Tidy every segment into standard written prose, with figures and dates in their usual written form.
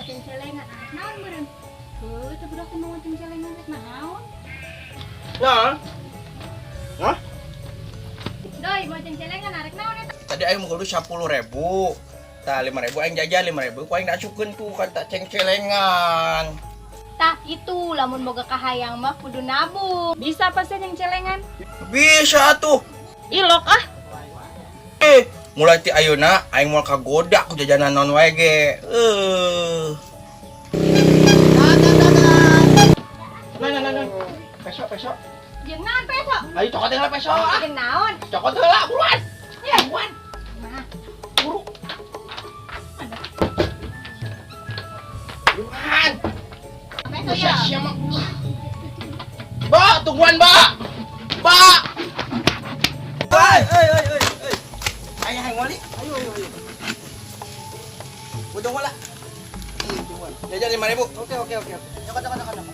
Cengcelengan. Naon meureun? Heuh, teh budak teh mawa cengcelengan rek naon? Nah. Hah? Doi, mawa cengcelengan arek naon eta? Tadi aing mau 10.000. Tah 5.000 aing jajan 5.000 ku aing dasupkeun tuh kan tak cengcelengan. Tah itu lamun boga kahayang mah kudu nabung. Bisa pasti cengcelengan. Bisa atuh. Ilok ah. Eh, mulai ti ayeuna aing moal kagoda ku jajanan naon wae ge. Nah, nah, nah, nah. Peso, peso. Jeung naon peso? Ayo cokot heula peso ah. Jeung naon? Cokot heula buruan. Ya, Buruan. Nah, Buru. Buruan. peso ya. Sia mah. Ba, tungguan, Ba. Ba. Ba. Oi, oi, oi, oi. Ayo hayang wali. Ayo, ayo, ayo. Budong wala. Ih, tungguan. Jajan 5.000. Oke, oke, oke. Cokot, cokot, cokot, cokot.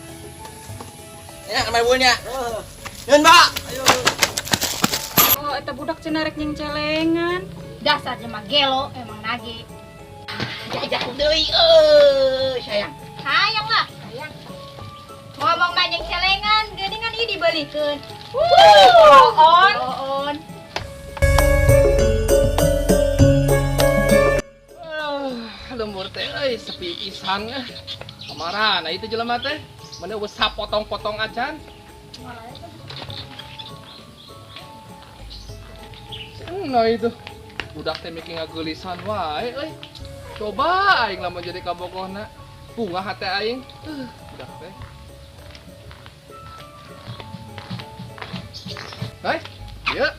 Ya, 5.000 nya. Oh, Nyun, Ba. ayo. Oh, eta budak cenah rek nyengcelengan. Dasar jelema gelo emang nage. Jajak deui euy, sayang. Hayang lah, hayang. Ngomong mah nyengcelengan, geuningan ieu dibelikeun. On. On. Lembur teh euy sepi pisan eh. Kamarana itu jelema teh? Mana geus sapotong-potong acan. Nah itu. Budak teh mikir ngageulisan wae euy. Coba aing lamun jadi kabogohna. Bunga hate aing. Budak teh. Hai, ieu.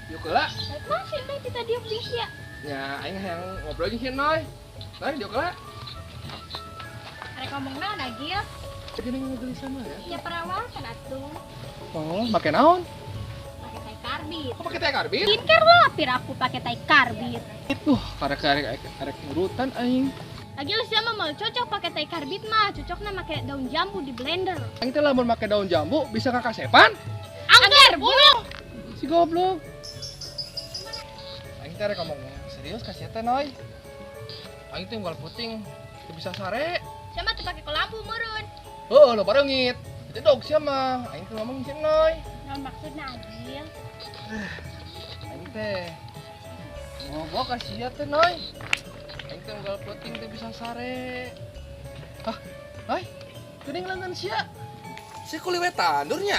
Yuk heula. Masih teh kita diuk di sia. Nya aing hayang ngobrol jeung si Noy. Noy, diuk heula. Arek ngomong naon Agil? Jadi ngageulisan mah ya. Ya perawatan atuh. Oh, make naon? Pakai tai karbit. Kok pakai tai karbit? Skincare lah, piraku pakai tai karbit. Karek karek urutan aing. Agil siapa mau cocok pakai tai karbit mah, cocokna make daun jambu di blender. Aing teh lamun make daun jambu bisa kakasepan? Angger, bulung. Si goblok. Aing teh rek ngomong serius ka sia teh, Noy. Aing teh unggal puting teu bisa sare. Siapa tuh pakai lampu meureun? Heuh, lo bareungit. Itu dog sia mah. Aing teh ngomong si Noy. Naon maksudna Agil? Aing teh ngomong ka sia teh, Noy. Aing teh unggal puting teu bisa sare. Hah, Noy. Geuning lengan sia. Sia kuliwet tandurnya.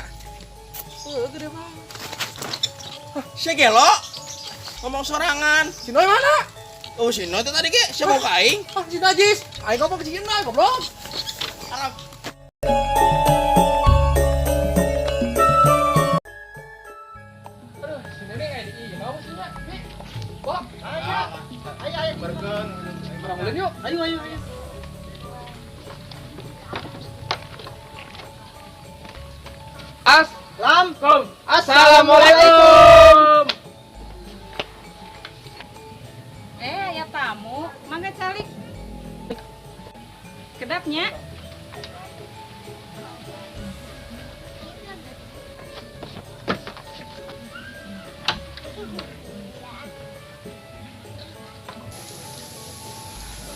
Heuh, gede banget. Sia gelo. Ngomong sorangan. Si Noy mana? Oh, si Noy teh tadi ge, sia mau ka aing. Ah, si najis. Aing ngomong ke si Noy, goblok. Arab. Aduh, si Nenek kayak di mau sih, Nya. Bi. Bok, Ayo, ayo, ayo. bareng bareng ulin yuk. Ayo, ayo, ayo. As. Lam. Kom. Assalamualaikum. Eh, aya tamu, mangga calik. Kedapnya.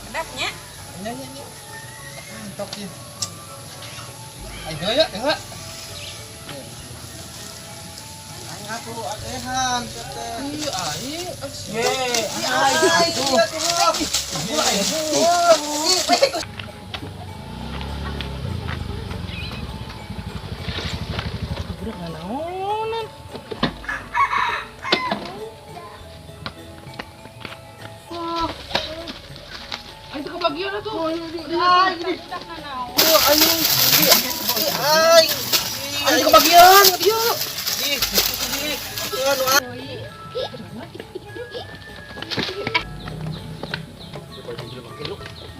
Kedapnya. Nya nya nya. Antok ieu. Ayo ya, heula. Aing aku akehan teh. Ih, aing. Ye, Ih, aing. Ih, Budak nanaonan. Wah. Aing teh kebagian atuh. Aing. Budak nanaon. Oh, aing. Ih, aing. Aing teh kebagian ka dieu. Ih, ih, anu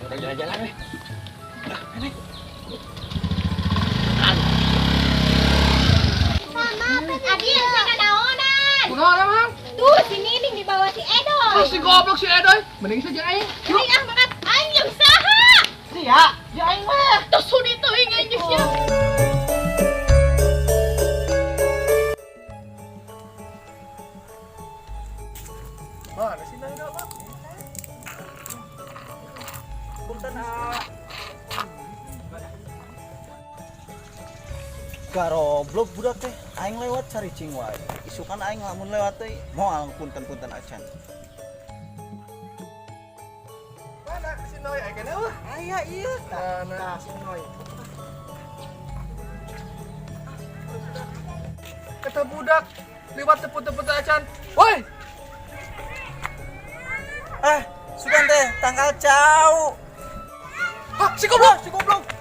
Udah jalan-jalan weh. Sama Agil sia nanaonan. Kunaon emang? Tuh si Nining dibawa si Edoy. Ah, si goblok si Edoy. Mending saja aing. Aing ah makan aing jeung saha? Sia, ya aing mah. Tuh sudi teuing aing jeung sia. Mana sih Noy, Pak? Punten ah. Goblok budak teh, aing lewat caricing wae. Isukan aing lamun lewat teh moal punten-punten acan. Mana si Noy aya keneh wah? Aya iya. Mana? Tah si Noy. Eta budak liwat teput-teput acan. Woi, Ah, sugan teh tanggal cau. hah si goblok. Si goblok.